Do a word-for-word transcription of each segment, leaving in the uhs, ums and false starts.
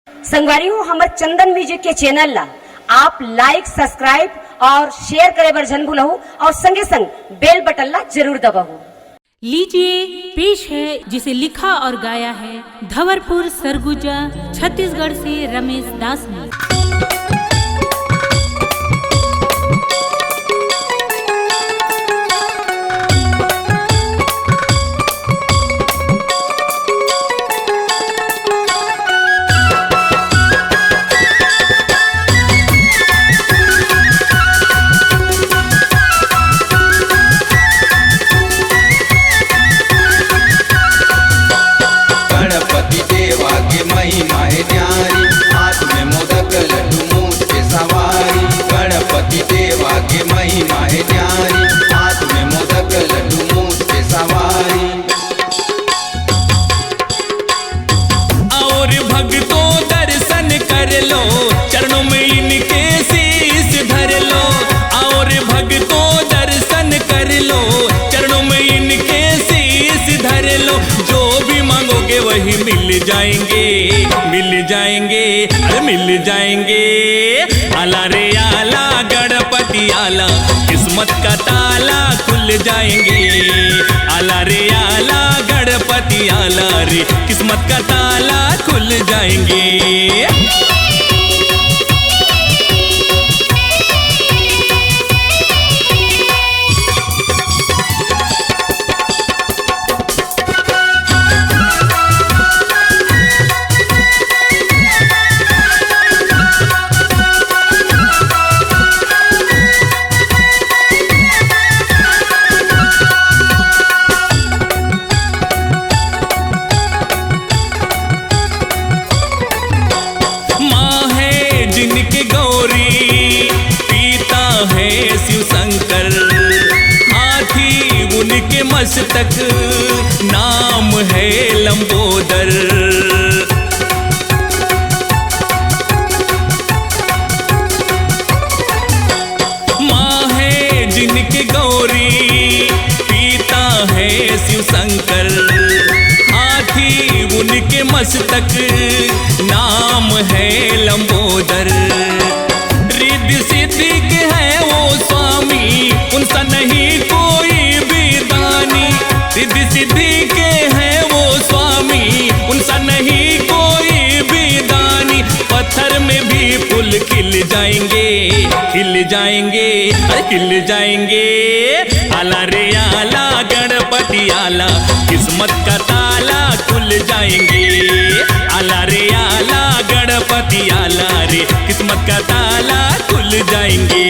संगवारी हो, हमर चंदन म्यूजिक के चैनल ला आप लाइक, सब्सक्राइब और शेयर करे बर झन भूलहू और संगे संग बेल बटन ला जरूर दबाहू। लीजिए, पेश है जिसे लिखा और गाया है धवरपुर सरगुजा, छत्तीसगढ़ से रमेश दास ने। गणपति देवा के महिमा हे न्यारी, हाथ में मोदक लड्डू मूस के सवारी। गणपति देवा के महिमा हे न्यारी, हाथ में मोदक लड्डू मूस के सवारी। और भक्तों दर्शन कर लो, चरणों में इनके शीश धर लो। और भक्तों दर्शन कर लो, चरणों में इनके शीश धर लो। जो भी मांगोगे वही मिल जाएंगे, मिल जाएंगे, अरे मिल जाएंगे। आला रे आला गणपति आला, किस्मत का ताला खुल जाएंगे। आला रे आला गणपति आला रे, किस्मत का ताला खुल जाएंगे। माँ है जिनके गौरी, पिता है शिव शंकर, हाथी उनके मस्तक, नाम है लंबोदर। माँ है जिनके गौरी, पिता है शिव शंकर, हाथी उनके मस्तक, नाम है लंबोदर। रिद्धि सिद्धि के हैं वो स्वामी, उनसा नहीं कोई भी दानी। रिद्धि सिद्धि के हैं वो स्वामी, उनसा नहीं कोई भी दानी। पत्थर में भी फूल खिल जाएंगे, खिल जाएंगे, अरे खिल जाएंगे। आला रे आला गणपति आला, किस्मत का ताला खुल जाएंगे। आला रे आला गणपति आला रे, किस्मत का ताला खुल जाएंगे।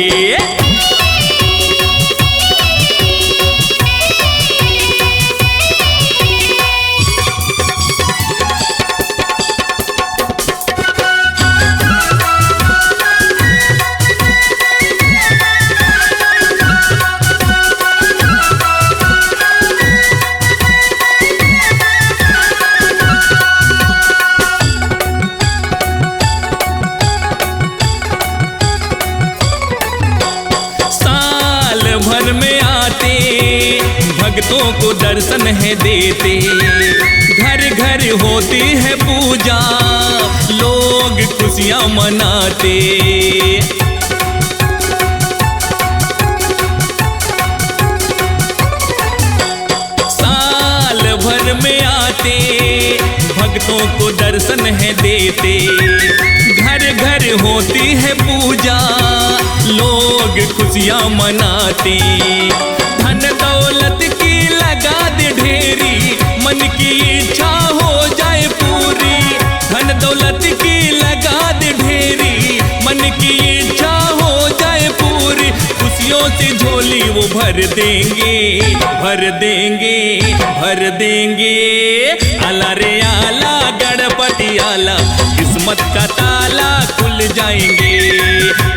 साल भर में आते भक्तों को दर्शन है देते, घर घर होती है पूजा, लोग खुशियां मनाते। साल भर में आते भक्तों को दर्शन है देते, घर घर होती है पूजा, लोग खुशियां मनाते। धन दौलत की लगा दे ढेरी, मन की इच्छा हो जाए पूरी। धन दौलत की लगा दे ढेरी, मन की इच्छा हो जाए पूरी। खुशियों से झोली वो भर देंगे, भर देंगे, भर देंगे। आला रे आला गणपति आला, किस्मत का ताला खुल जाएंगे।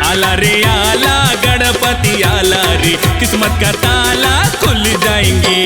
आला रे आला गणपति आला रे, किस्मत का ताला खुल जाएंगे।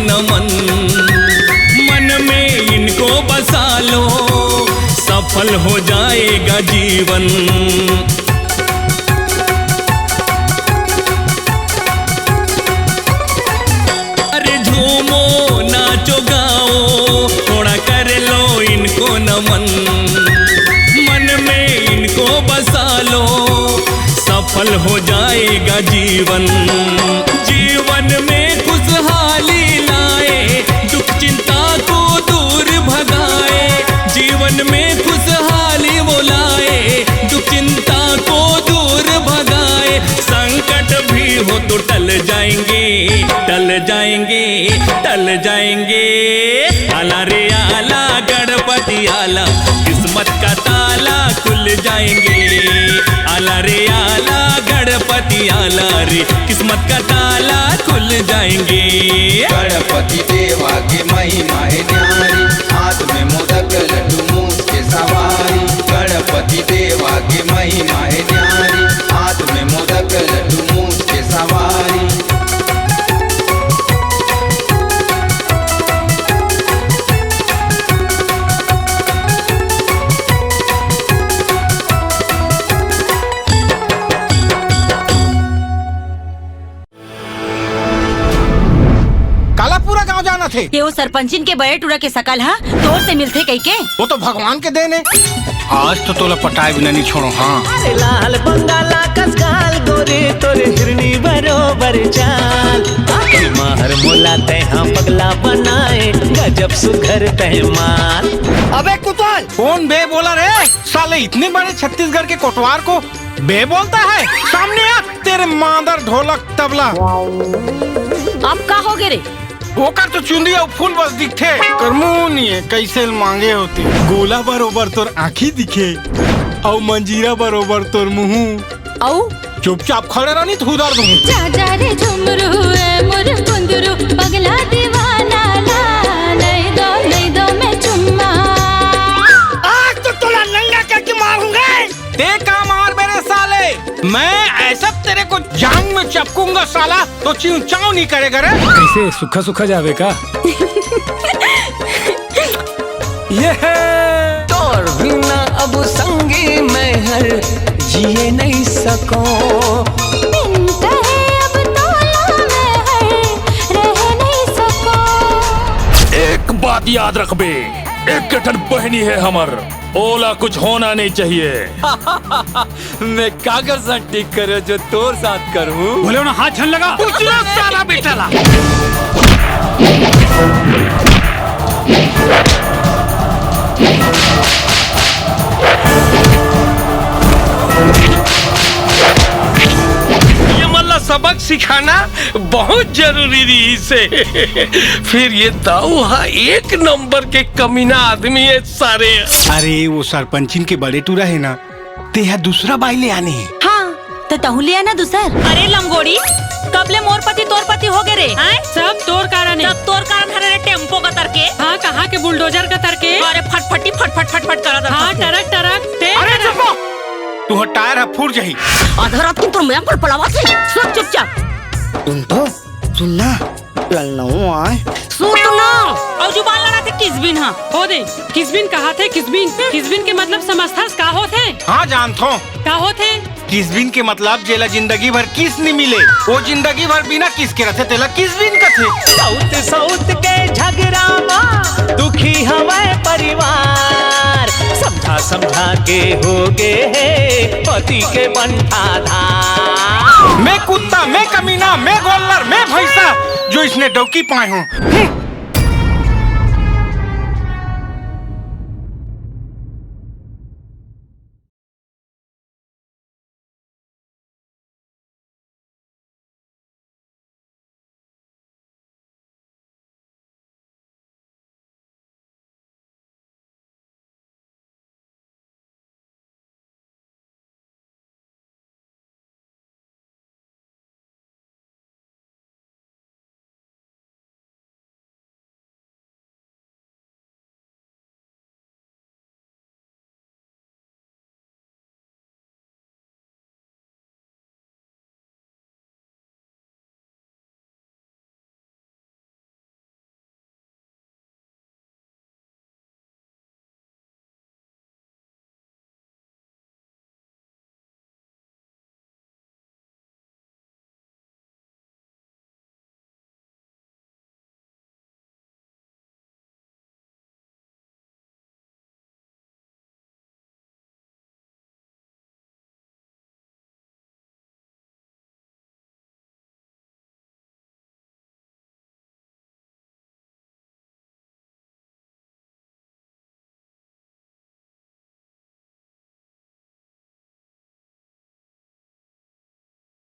नमन। मन में इनको बसा लो, सफल हो जाएगा जीवन। अरे झूमो, नाचो, गाओ, थोड़ा कर लो इनको नमन। मन में इनको बसा लो, सफल हो जाएगा जीवन। जीवन में खुशहाली लाए, दुख चिंता को दूर भगाए। जीवन में खुशहाली वो लाए, दुख चिंता को दूर भगाए। संकट भी हो तो टल जाएंगे, टल जाएंगे, टल जाएंगे। आला रे आला गणपति आला, किस्मत का ताला खुल जाएंगे। आला रे आला गणपति आला रे, किस्मत का ताला खुल जाएंगे। गणपति देवा के महिमा है न्यारी, हाथ में मोदक लड्डू मूस के सवारी। गणपति देवा के महिमा है न्यारी, हाथ में मोदक लड्डू मूस के सवारी। काला पूरा गांव जानत हे। ये वो सरपंचिन के बड़े टूरा के सकल हा, तोर से मिलथे कहिके। वो तो भगवान के देन हे। आज तो तोला पटाए बिना नहीं छोड़ो, हाँ। अरे लाल बंगाला कस गाल गोरे तोरे हिरनी बरोबर चाल। आखिर माहर मोला तै हाँ पगला बनाए गजब सुघर तै माल। अबे कुतवाल, कौन बे बोला रे? साले इतने बड़े छत्तीसगढ़ के कोटवार को बे बोलता है? सामने आ तेरे मादर ढोलक तबला। अब का हो गे रे? ओकर तो चुंदी अउ फूल बस दिखथे। कर मुंह नहीं है, कैसे मांगे होते। गोला बरोबर तोर आँखी दिखे, अउ मंजीरा बरोबर तोर मुंह। अउ? चुपचाप खड़े रह, नहीं तो उधार दूंगी। जा जा रे झुमरू ए मोर कुंदरू, पगला दीवाना ला, नहीं दो, नहीं दो मैं चुम्मा। आज तो तोला नंगा करके मारूंगा। ते का मार मेरे साले, मैं ऐसा तेरे को जांग में चपकूंगा साला, तो चिंव चाव नहीं करेगा रे। कैसे सुखा सुखा जावे का? ये है। तोर बिना अब संगी मैं हर जिए नहीं सको। बिन कहे अब तोला मैं हर रह नहीं सको। एक बात याद रखबे, एक ठन बहनी है हमर, ओला कुछ होना नहीं चाहिए। मैं काकर साथ ठीक करे जो तोर साथ करूं? बोले ना, हाथ झन लगा। उचला साला बेटा ला। ये मन ला सबक सिखाना बहुत जरूरी रहिसे। फिर ये दाऊ हा एक नंबर के कमीना आदमी है सारे। अरे वो सरपंचिन के बड़े टूरा है ना, तेहा दूसरा बाई ले आने हे। हाँ, त तहूँ ले आना दूसर। अरे लंगोड़ी, कब ले मोर पति तोर पति हो गे रे? हैं? सब तोर कारण हे। सब तोर कारण हरे रे, टेम्पो कतर के। हाँ, कहाँ के बुलडोजर कतर के। अरे फटफटी फटफट फटफट करत हाँ, रथे। टरक टरक, ते अरे टरक। चुप हो! तुहर टायर ह फूट जाही। आधा रात के तोर मया पर पड़ावा थे। सुन चुपचाप। सुन तो, सुन ना। ललनऊ आय। सुन ना। अउ जुबान लड़ाथे किसबिन हा। हो दे, किसबिन कहाथे किसबिन। किसबिन के मतलब समझथस का होथे? हाँ जानथों। का होथे? किसबिन के मतलब जेला जिंदगी भर किस नि मिले, वो जिंदगी भर बिना किस के रथे, तेला किसबिन कथे। साउत साउत के झगड़ा मा दुखी हवय परिवार, समझा समझा के हो गे हे पति के बंठाधार। मैं कुत्ता, मैं कमीना, मैं गोल्लर, मैं भैंसा, जो इसने डौकी पाए हूँ। हम्म।